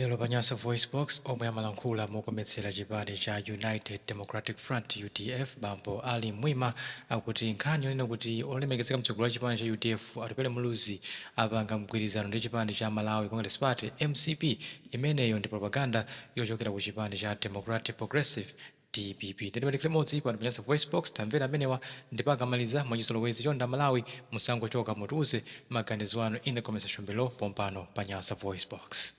Lero pa Nyasa VoiceBox, omwe amalankhula mokometsera chipani cha United Democratic Front, udf, bambo Ali Mwima akuti nkhani yonena kuti olemekezeka mtsogoleri wa chipani cha udf Atupele Muluzi apanga mgwirizano ndi chipani cha Malawi Congress Party, mcp, imeneyo ndi propaganda yochokera ku chipani cha Democratic Progressive, dpp. Tiyeni tikhale limodzi pano pa Nyasa VoiceBox, tamvera amenewa ndipo akamaliza, mwachizolowezi, chonde Amalawi musangochoka, mutiuze maganizo anu in the comment section below pompano pa Nyasa VoiceBox.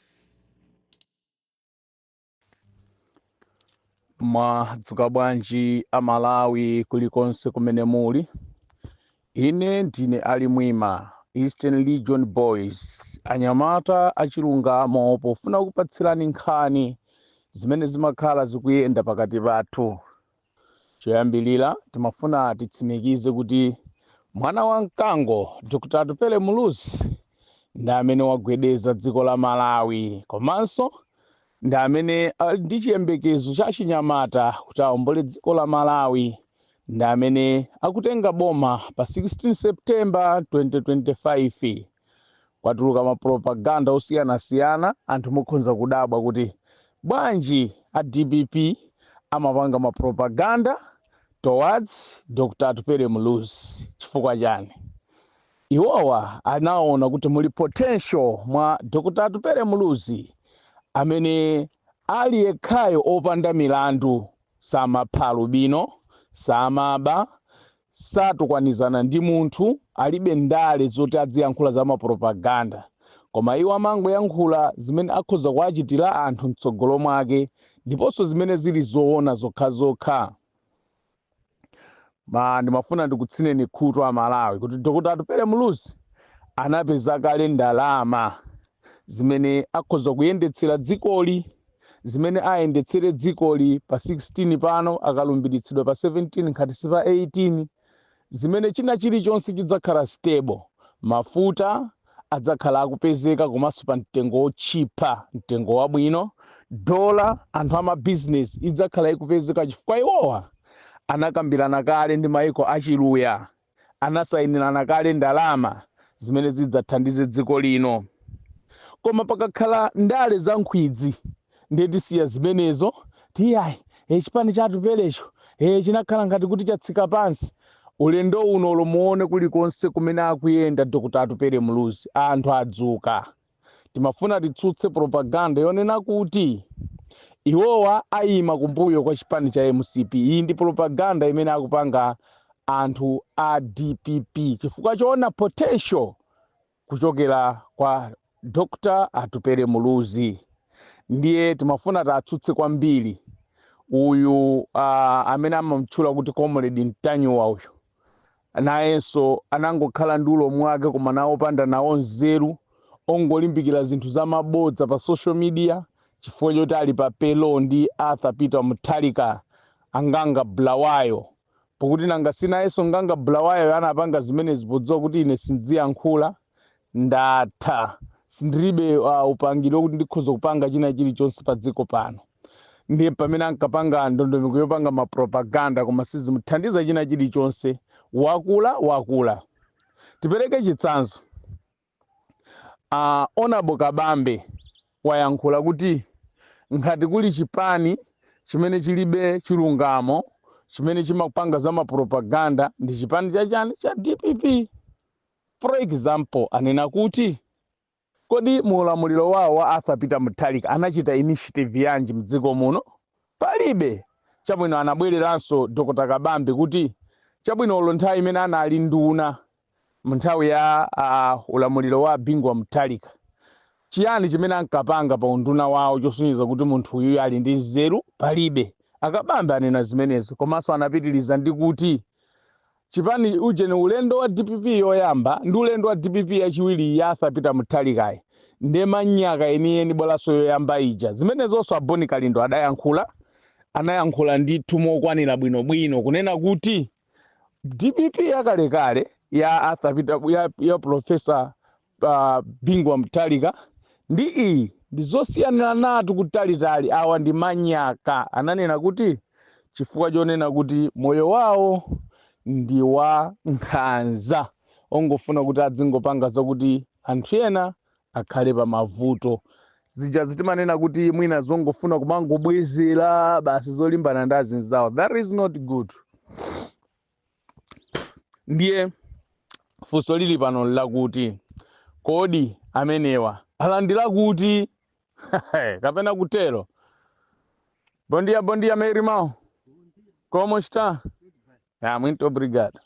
Mwadzuka bwanji Amalawi kulikonse kumene muli? Ine ndine Ali Mwima, Eastern Region Boys, anyamata achilungamo, pofuna kupatsirani nkhani zimene zimakhala zikuyenda pakati pathu. Choyambilira timafuna titsimikize kuti mwana wa mkango Dr. Atupele Muluzi ndi amene wagwedeza dziko la Malawi, komanso ndi amene ali ndi chiyembekezo cha chinyamata kuti awombole dziko la Malawi, ndi amene akutenga boma pa 16 September 2025. Kwatuluka mapropaganda osiyanasiyana. Anthu mukhonza kudabwa kuti bwanji a DPP amapanga mapropaganda towards Dr. Atupele Muluzi. Chifukwa chani? Iwowa anaona kuti muli potential mwa Dr. Atupele Muluzi, amene ali yekhayo opanda milandu, samapha alubino, samaba, satukwanizana ndi munthu, alibe ndale zoti adziyankhula za mapropaganda, koma iwo amangoyankhula zimene akhoza kuachitira anthu mtsogolo mwake ndiponso zimene zili zoona zokhazokha. Ma ndimafuna ndikutsineni khutu Amalawi kuti Dr. Atupele Muluzi anapeza kale ndalama zimene akhoza kuyendetsera dzikoli, zimene ayendetsere dzikoli pa 16 pano akalumbiritsidwa pa 17, nkhati si pa 18, zimene china chilichonse chidzakhala stable. Mafuta adzakhala akupezeka komanso pa mtengo wotchipa, mtengo wabwino. Dola, anthu amabizinesi, idzakhala ikupezeka chifukwa iwowa anakambirana kale ndi maiko achiluya, anasayinirana kale ndalama zimene zidzathandize dziko lino. Koma pakakhala ndale za nkhwidzi, ndiye tisiya zimenezo, tiyayi, e, chipani cha Atupelecho, e, chinakhala ngati kuti chatsika pansi. Ulendo uno lomuone kulikonse kumene akuyenda Dr. Atupele Muluzi, anthu adzuka. Timafuna titsutse propaganda yonena kuti iwowa ayima kumbuyo kwa chipani cha MCP. Iyi ndi propaganda imene akupanga anthu a DPP chifukwa choona potential kuchokera kwa Dr. Atupele Muluzi. Ndiye timafuna tatsutse kwambiri uyu amene amamtchula kuti Comrade Mtanyiwa. Uyu nayenso anangokhala ndi ulomo wake, koma nawo opanda nawo nzeru, ongolimbikira zinthu zamabodza pa social media chifukwa choti ali pa payroll ndi Arthur Peter Mutharika, anganga Bulawayo. Pokuti nanga sinayenso nganga Bulawayo anapanga zimenezi podziwa kuti ine sindiyankhula, ndatha, sindilibe upangiri wokuti ndikhoza kupanga china chilichonse pa dziko pano. Ndiye pamene ankapanga ndondomeko yopanga mapropaganda, koma sizimuthandiza china chilichonse. Wakula, wakula. Tipereke chitsanzo, Honorable Kabambe wayankhula kuti ngati kuli chipani chimene chilibe chilungamo, chimene chimapanga za mapropaganda, ndi chipani chachani? Cha DPP. For example, anena kuti kodi mu ulamuliro wawo wa Arthur Peter Mutharika anachita initiative yanji mdziko muno? Palibe. Chabwino, anabwereranso Dr. Kabambe kuti chabwino, ulo nthawi imene anali nduna mu nthawi ya ulamuliro wa Bingu wa Mutharika, chiyani chimene ankapanga pa unduna wawo chosonyeza kuti munthu uyuyu ali ndi nzeru? Palibe. Akabambe anena zimenezo. Komanso anapitiriza ndi kuti chipani ujeni, ulendo wa DPP yoyamba ndi ulendo wa DPP yachiwiri ya Arthur Peter Mutharikayi ndiye manyaka enieni, bolanso yoyamba ija. Zimenezonso Aboni Kalindo adayankhula, anayankhula ndithu mokwanira bwinobwino kunena kuti DPP yakalekale ya Arthur Peter, ya Professor Bingu wa Mutharika ndi iyi ndi zosiyanira natu kutalitali. Awa ndi manyaka. Ananena kuti chifukwa chonena kuti moyo wawo ndi wa nkhanza, ongofuna kuti adzingopanga zakuti anthu ena akhale pa mavuto. Zija zitimanena kuti mwina zongofuna kumangobwezera basi, zolimbana ndi azinzawo. That is not good. Ndiye funso lili pano lakuti, kodi amenewa alandira kuti kapena kutero? Bom dia, bom dia, meu irmão. Como está? Ah, muito obrigado.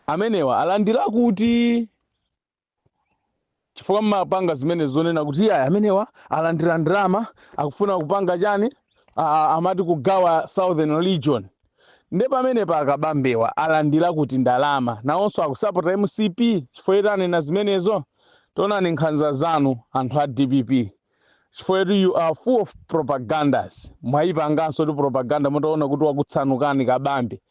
Amenewa alandira kuti? Chifukwa mmapanga zimene zonena kuti iyayi, amenewa alandira ndalama, akufuna kupanga chani? Amati kugawa Southern Region. Nde pamene pa akabambewa alandira kuti ndalama? Nawonso akusapota MCP chifukwa anena zimenezo? Tionani nkhanza zanu anthu a DPP, chifukwa you are full of propagandas. Mwayipanganso ti propaganda, mutaona kuti wakutsanukani Kabambe.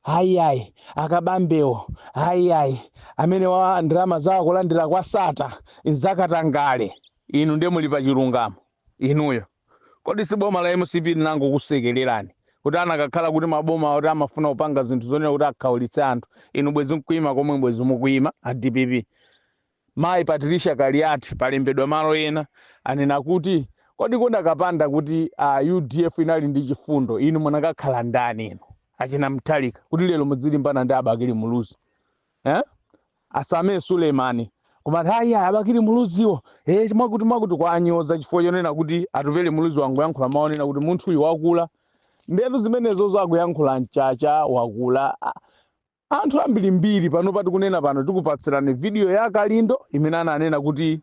Ayiayi, akabambewo, ayiayi, amene wa ndalama zawo kulandira kwa Sata nzakatangale. Inu ndiye muli pa chilungamo inuyo? Kodi si boma la MCP linangokusekererani kuti anakakhala kuti maboma oti amafuna kupanga zinthu zonena kuti akhaulitse anthu, inu bwezi mkuima komwe bwezi mukuima a DPP? Mayi Patricia Kaliati, palembedwa malo ena, anena kuti kodi kundakapanda kuti UDF inali ndi chifundo, inu munakakhala ndani, inu achina Mtalika, kuti lero mudzilimbana ndi Abakili Muluzi, eh? Asame Sulemani koma ayi, Abakili Muluziwo, mwakuti mwakuti kwanyoza chifukwa chonena kuti Atupele Muluzi wangoyankhula maonena kuti munthu uyu wakula. Ndetu zimenezo zakuyankhula mchacha wakula. Anthu ambirimbiri pano pati kunena pano, tikupatsirani video ya Kalindo imene ananena kuti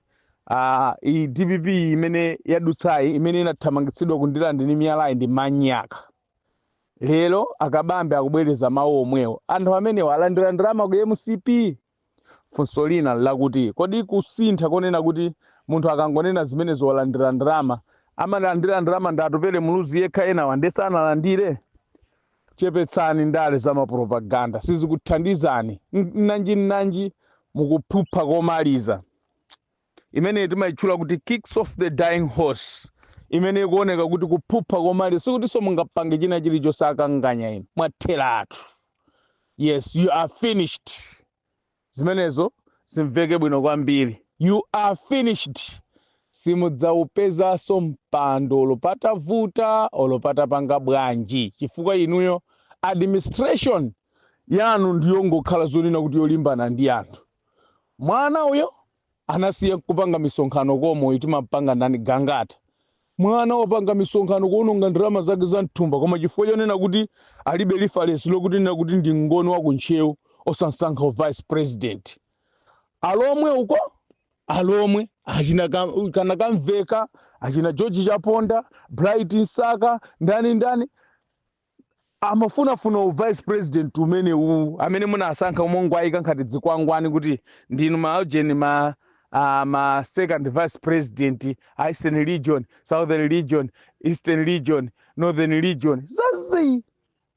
iyi DPP imene yadutsayi, imene inathamangitsidwa ku Ndirande ndi miyalayi, ndi manyaka. Lero akabambe akubwereza mawu omwewo. Anthu amenewa alandira ndalama ku MCP? Funso lina lakuti, kodi kusintha konena kuti munthu akangonena zimenezo walandira ndalama, amalandira ndalama ndi Atupele Muluzi yekha, enawa ndese analandire? Chepetsani ndale za mapropaganda, sizikuthandizani. Nanji nanji mukuphupha komaliza imene timayitchula kuti kicks off the dying horse, imene ikuoneka kuti kuphupha komaliza, sikutinso mungapange china chilichonse. Akanganya inu, mwatheratu. Yes, you are finished. Zimenezo zimveke bwino kwambiri, you are finished. Simudzaupezanso mpando olopatavuta, olopatapanga bwanji, chifukwa inuyo administration yanu ndiyongokhala zonena kuti yolimbana ndi anthu. Mwana uyo anasiya kupanga misonkhano komwe timapanga ndani? Gangata. Mwana wopanga misonkhano kuononga ndalama zake za mthumba, koma chifukwa chonena kuti alibe reference lokuti nena kuti ndi ngoni wa kuntcheu, osasankha vice president. Alomwe uko, alomwe achina kana kamveka, achina George Chaponda, Bright Msaka, ndani ndani, amafunafuna u vice president umene uwu amene munasankha umongwayika nkhati dzikwangwani kuti ndinu ma agent ma second vice president, Eastern Region, Southern Region, Eastern Region, Northern Region, zazi.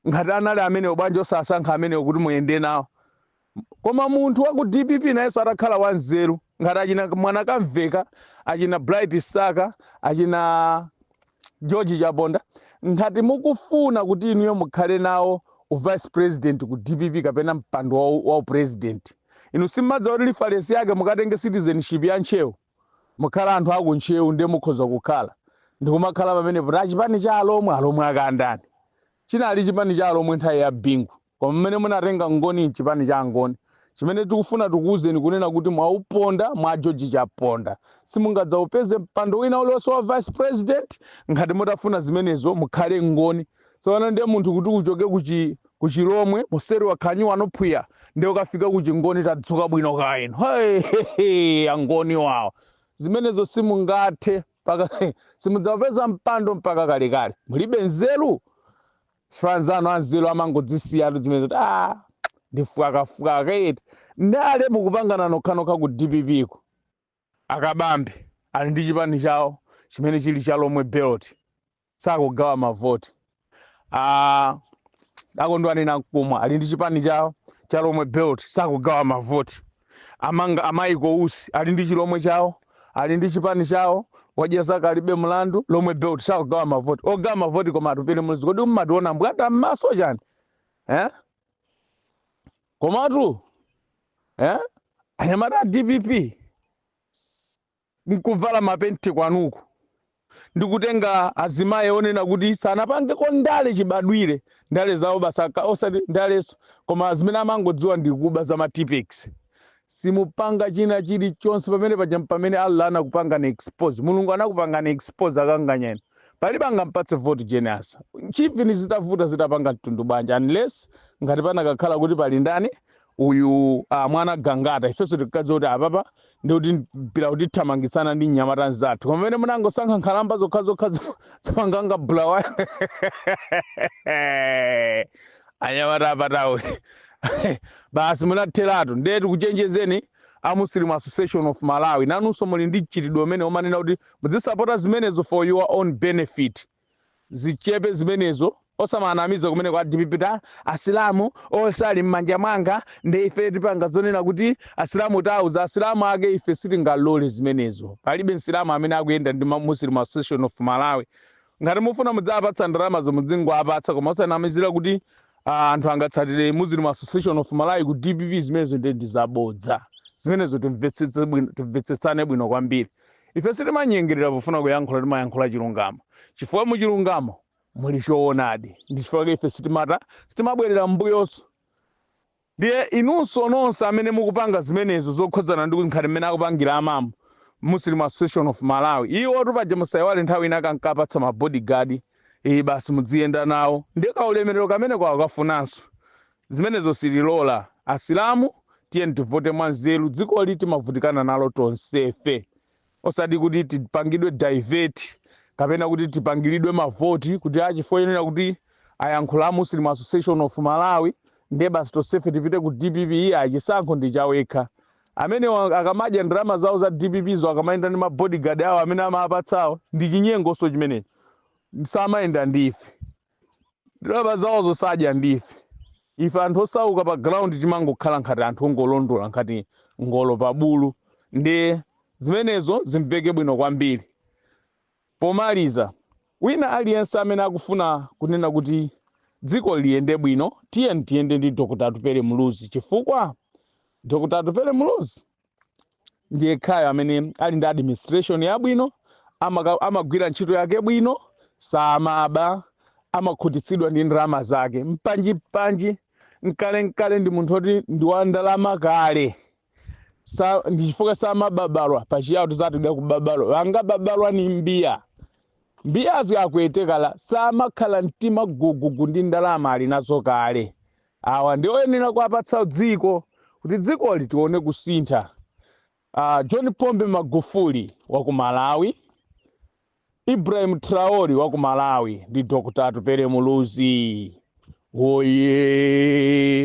Ngati anali amene bwanji osasankha amenewo kuti muyende nawo? Koma munthu wa ku DPP nayenso atakhala wanzeru ngati achina mwana kamveka, achina Bright Saka, achina George Chaponda, ngati mukufuna kuti inuyo mukhale nawo u vice president ku DPP kapena mpando wa president, inu simmadza kuti reference yake mukatenge citizenship ya Ntcheu, mukhala anthu aku Ntcheu, ndiye mukhoza kukhala ndikumakhala pamenepo. Ta chipani cha alomwe, alomwe akandani? Chinali chipani cha alomwe nthawi ya Bingu, koma mmene munatenga ngoni mchipani cha ngoni, chimene tikufuna tikuwuzeni kunena kuti mwauponda mwa George Chaponda, simungadzaupeze mpando wina uliwonse wa vice president. Ngati mutafuna zimenezo, mukhale ngoni. Tsono ndiye munthu kuti uchoke kuchilomwe museri wa khanyu wanophwiya, ndiye ukafika kuchingoni, tadzuka bwino kaino. Hey, hey, hey, angoni wawo, zimenezo simungathe paka simudzaupeza mpando mpaka kalekale. Mulibe nzeru. Franzano anzeru amangodzisiyatu zimene zoti ndifwakafwaka eti. Ndale mukupangana nokhanokha ku DPP ku. Akabambe ali ndi chipani chawo chimene chili cha Lomwe Belt, sakugawa mavoti. Akondwani Nankhumwa ali ndi chipani chawo cha Lomwe Belt, sakugawa mavoti. Amanga amayiko Usi ali ndi chilomwe chawo, ali ndi chipani chawo, wadya zake alibe mlandu, Lomwe Belt, sakugawa mavoti. Ogawa mavoti koma Atupele Muluzi. Kodi mmationa mbwanda m'maso chani, eh? Komatu, eh? Anyamata a DPP, Nkuvala mapenti kwanuku ndikutenga azimayi onena kuti sanapangeko ndale chibadwire, ndale zawo basaka, osati ndaleso, koma zimene amangodziwa ndi kuba za ma Tipp-Ex. Simupanga china chilichonse pamene paja, pamene Allah anakupangani expose, Mulungu anakupangani expose. Akanganyeni, palibe angampatse vote Jane Ansah, chivini zitavuta, zitapanga mtundu bwanji, unless ngati panakakhala kuti pali ndani uyu, mwana Gangata, ifenso tikadziwa kuti apapa ndikuti mpira kutithamangitsana ndi mnyamata nzathu. Koma pamene munangosankha nkhalamba zokhazokha zamanganga Bulawayo, anyamata apatawo basi munatheratu. Ndiye tikuchenjezeni a Muslim Association of Malawi, nanunso muli ndi mchitidwe umene umanena kuti muzisapota zimenezo for your own benefit. Zichepe zimenezo, osamanamiza kumene kwa DPP ta asilamu osali m'manja mwanga, ndi ife tipanga zonena kuti asilamu tauza asilamu ake. Ife sitingalole zimenezo. Palibe msilamu amene akuyenda ndi Muslim Association of Malawi. Ngati mufuna mudzapatsa ndalamazo, mudzingoapatsa, koma osanamizira kuti anthu angatsatire Muslim Association of Malawi ku DPP. Zimenezo ndi zabodza zimenezo. Timvetsetse bwino, timvetsetsane bwino kwambiri. Ife sitimanyengerera pofuna kuyankhula, timayankhula chilungamo, chifukwa muchilungamo muli choonadi. Ndi chifukwa ife sitimata, sitimabwerera m'mbuyonso. Ndiye inunso nonse amene mukupanga zimenezo zokhudzana ndi nkhani mmene akupangira amamu Muslim Association of Malawi, iwo tupaja musayiwale nthawi ina kankapatsa ma bodyguard, basi mudziyenda nawo, ndiye kaulemerero kamene kwawo kafunanso. Zimenezo sililola. Asilamu, tiye tivote mwanzeru. Dzikoli timavutikana nalo tonsefe, osati kuti tipangidwe divert kapena kuti tipangiridwe mavoti kuti achifukwa yenera kuti ayankhula a Muslim Association of Malawi, ndiye basi tonsefe tipite ku DPP. Iye achisankho ndi chawekha. Amene akamadya ndalama zawo za DPP zo, akamayenda ndi ma bodyguard awo amene amapatsawo, ndi chinyengonso chimenecho. Samayenda ndife, ndalama zawozo sadya ndife. Ife anthu osauka pa ground timangokhala nkhati anthu ongolondola, nkhati ngolo pa bulu. Ndi zimenezo zimveke bwino kwambiri. Pomaliza, wina aliyense amene akufuna kunena kuti dziko liyende bwino, tiye tiyende ndi Dr Atupele Muluzi, chifukwa Dr Atupele Muluzi ndiye khayo amene ali ndi administration yabwino, amagwira ntchito yake bwino, samaba, amakhutitsidwa ndi ndalama zake mpanji mpanji, mkale mkale. Ndi munthu oti ndi wa ndalama kale. Ndi chifukwa samababalwa. Pachiyawo tizatida kubabalwa, vangababalwa ni mbiya, mbiyazo akuyetekala. Samakhala mtima gugugu ndi ndalama ali nazo kale. Awa ndi oyenera kuapatsa dziko kuti dzikoli tione kusintha. John Pombe Magufuli wa ku Malawi, Ibrahim Traore wa ku Malawi ndi Dr Atupele Muluzi. Woye!